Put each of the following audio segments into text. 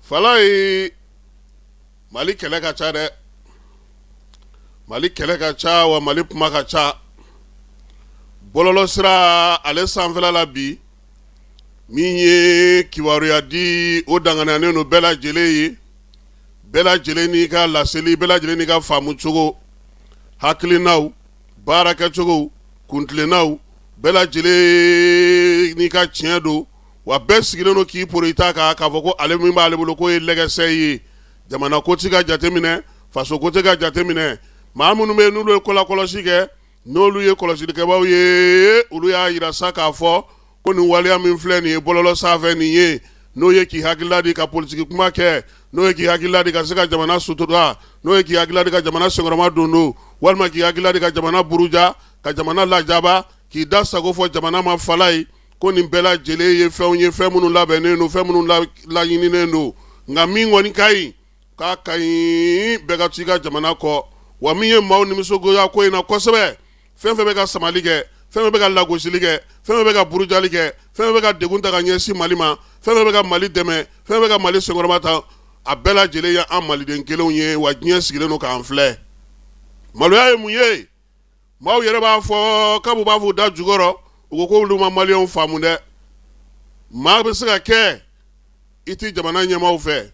Falayi, Mali kɛlɛ ka ca dɛ, Mali kɛlɛ ka ca, wa Mali kuma ka ca. Bɔlɔlɔsira ale sanfɛla la bi, min ye kibaruya di, o danganiyalen don bɛɛ lajɛlen ye, bɛɛ lajɛlen n'i ka laseli, bɛɛ lajɛlen n'i ka faamu cogo, hakilinaw, baarakɛcogo, kuntilennaw, bɛɛ lajɛlen n'i ka tiɲɛ don. Wa bɛɛ sigilen don k'i poro i ta kan k'a fɔ ko ale min b'ale bolo k'o ye lɛgɛsɛ ye. Jamana ko tɛ ka jateminɛ, faso ko tɛ ka jateminɛ. Maa minnu bɛ yen n'olu ye kolakɔlɔsi kɛ, n'olu ye kɔlɔsilikɛbaaw ye, olu y'a jira sa k'a fɔ ko nin waleya min filɛ nin ye bɔlɔlɔ sanfɛ nin ye, n'o ye k'i hakilila di ka politiki kuma kɛ, n'o ye k'i hakilila di ka se ka jamana sutura, n'o ye k'i hakilila di ka jamana senkɔrɔma don don, walima k'i hakilila di ka jamana buruja, ka jamana lajaba, k'i da sago fɔ jamana ma. Falayi, ko nin bɛɛ lajɛlen ye fɛnw ye, fɛn minnu labɛnnen don, fɛn minnu laɲininen don. Nka min kɔni ka ɲi, k'a ka ɲi bɛɛ ka to i ka jamana kɔ. Wa min ye maaw nisɔngoya ko in na kosɛbɛ, fɛn fɛn bɛ ka samali kɛ, fɛn fɛn bɛ ka lagosili kɛ, fɛn fɛn bɛ ka burujali kɛ, fɛn fɛn bɛ ka degun ta ka ɲɛsin Mali ma, fɛn fɛn bɛ ka Mali dɛmɛ, fɛn fɛn bɛ ka Mali senkɔrɔma ta, a bɛɛ lajɛlen ye an maliden kelenw ye. Wa diɲɛ sigilen don k'an filɛ. Maloya ye mun ye? Maaw yɛrɛ b'a fɔ k'u b'a fɔ da jukɔrɔ, u ko k'olu ma maliyɛnw faamu dɛ. Maa bɛ se ka kɛ i tɛ jamana ɲɛmaaw fɛ,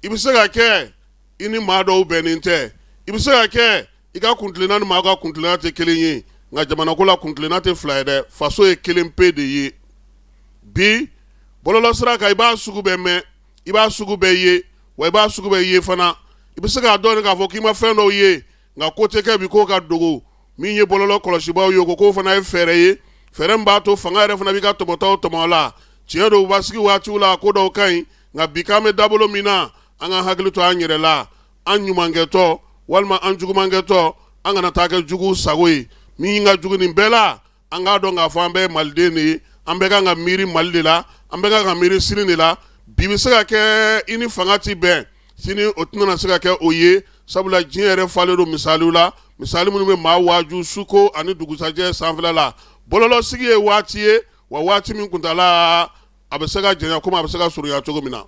i bɛ se ka kɛ i ni maa dɔw bɛnnen tɛ, i bɛ se ka kɛ i ka kuntilenna ni maa ka kuntilenna tɛ kelen ye, nka jamana ko la, kuntilenna tɛ fila ye dɛ, faso ye kelen pe de ye. Bi bɔlɔlɔsira kan, i b'a sugu bɛɛ mɛn, i b'a sugu bɛɛ ye, wa i b'a sugu bɛɛ ye fana. I bɛ se k'a dɔn k'a fɔ k'i ma fɛn dɔw ye, nka ko tɛ kɛ bi k'o ka dogo. Min ye bɔlɔlɔ kɔlɔsibaaw ye, ko k'o fana ye fɛɛrɛ ye, fɛɛrɛ min b'a to fanga yɛrɛ fana b'i ka tɔmɔtaw tɔmɔ la. Tiɲɛ don, basigi waatiw la, ko dɔw ka ɲi, nka bi k'an bɛ dabolo min na, an ka hakili to an yɛrɛ la. An ɲumankɛtɔ walima an jugumankɛtɔ, an kana taa kɛ jugu sago ye. Min ka jugu nin bɛɛ la, an k'a dɔn k'a fɔ an bɛɛ ye maliden de ye, an bɛɛ kan ka miiri Mali de la, an bɛɛ kan ka miiri sini de la. Bi bɛ se ka kɛ i ni fanga tɛ bɛn, sini o tɛna se ka kɛ o ye, sabula diɲɛ yɛrɛ falen don misaliw la, misali minnu bɛ maa waaju suko ani dugusajɛ sanfɛla la. Bɔlɔlɔsigi ye waati ye, wa waati min kuntaala a bɛ se ka janya komi a bɛ se ka surunya cogo min na.